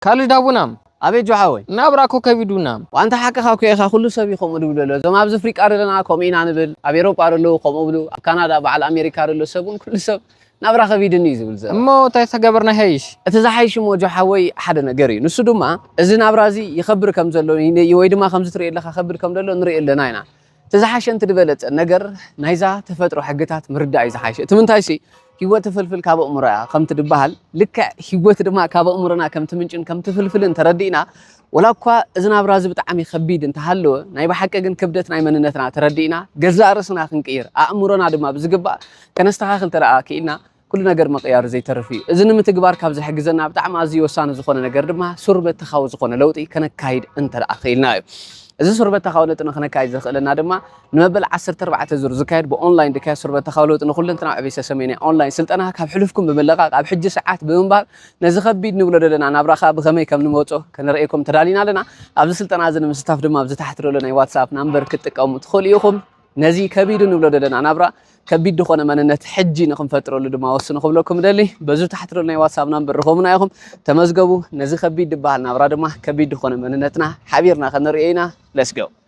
ካልድ ኣቡናም ኣቤት ጆሓወይ። ናብራ እኮ ከቢዱናም። ዋንታ ሓቅኻ እኮ ኢኻ፣ ኩሉ ሰብ እዩ ከምኡ ድብሎ ኣሎ። እዞም ኣብዚ ኣፍሪቃ ዘለና ከምኡ ኢና ንብል፣ ኣብ ኤሮጳ ዘለዉ ከምኡ ብሉ፣ ኣብ ካናዳ በዓል ኣሜሪካ ዘሎ ሰብ እውን ኩሉ ሰብ ናብራ ከቢድኒ እዩ ዝብል ዘሎ። እሞ እንታይ ተገበርና ይሓይሽ? እቲ ዝሓይሽ እሞ ጆሓወይ ሓደ ነገር እዩ። ንሱ ድማ እዚ ናብራ እዚ ይኸብር ከም ዘሎ ወይ ድማ ከምዚ ትሪኦ ኣለኻ ከብድ ከም ዘሎ ንሪኦ ኣለና ኢና። እቲ ዝሓሸ እንት ዝበለጸ ነገር ናይዛ ተፈጥሮ ሕግታት ምርዳእ እዩ ዝሓሸ። እቲ ምንታይ ሲ ህይወት ትፍልፍል ካብ ኣእምሮ እያ ከምቲ ድበሃል፣ ልክዕ ህይወት ድማ ካብ ኣእምሮና ከምቲ ምንጭን ከምቲ ፍልፍልን ተረዲእና፣ ወላ እኳ እዚ ናብራ እዚ ብጣዕሚ ከቢድ እንተሃለወ፣ ናይ ብሓቂ ግን ክብደት ናይ መንነትና ተረዲእና፣ ገዛእ ርእስና ክንቅይር፣ ኣእምሮና ድማ ብዝግባእ ከነስተኻኽል ተደኣ ክኢልና፣ ኩሉ ነገር ምቕያሩ ዘይተርፍ እዩ። እዚ ንምትግባር ካብ ዝሕግዘና ብጣዕሚ ኣዝዩ ወሳኒ ዝኾነ ነገር ድማ ሱር በተኻዊ ዝኾነ ለውጢ ከነካይድ እንተ ደኣ ክኢልና እዩ። እዚ ሱር በተኻዊ ለውጢ ንክነካይድ ዘኽእለና ድማ ንመበል ዓሰርተ ኣርባዕተ ዙር ዝካየድ ብኦንላይን ዝካየድ ሱር በተኻዊ ለውጢ ንኩለንትና ዕቤት ሰሰሜንያ ኦንላይን ስልጠና ካብ ሕሉፍኩም ብምልቓቕ ኣብ ሕጂ ሰዓት ብምንባር ነዚ ከቢድ ንብሎ ዘለና ናብራ ከዓ ብኸመይ ከም ንመጾ ከነርእየኩም ተዳሊና ኣለና። ኣብዚ ስልጠና እዚ ንምስታፍ ድማ ኣብዚ ታሕቲ ዘሎ ናይ ዋትሳፕ ናምበር ክትጥቀሙ ትኽእሉ ኢኹም። ነዚ ከቢድ ንብሎ ዘለና ናብራ ከቢድ ዝኾነ መንነት ሕጂ ንክንፈጥረሉ ድማ ወስኑ ክብለኩም ደሊ። በዚ ታሕቲ ዘሎ ናይ ዋትሳፕ ናምበር ርኸቡና ኢኹም፣ ተመዝገቡ። ነዚ ከቢድ ዝበሃል ናብራ ድማ ከቢድ ዝኾነ መንነትና ሓቢርና ከነርእዮ ኢና። Let's go።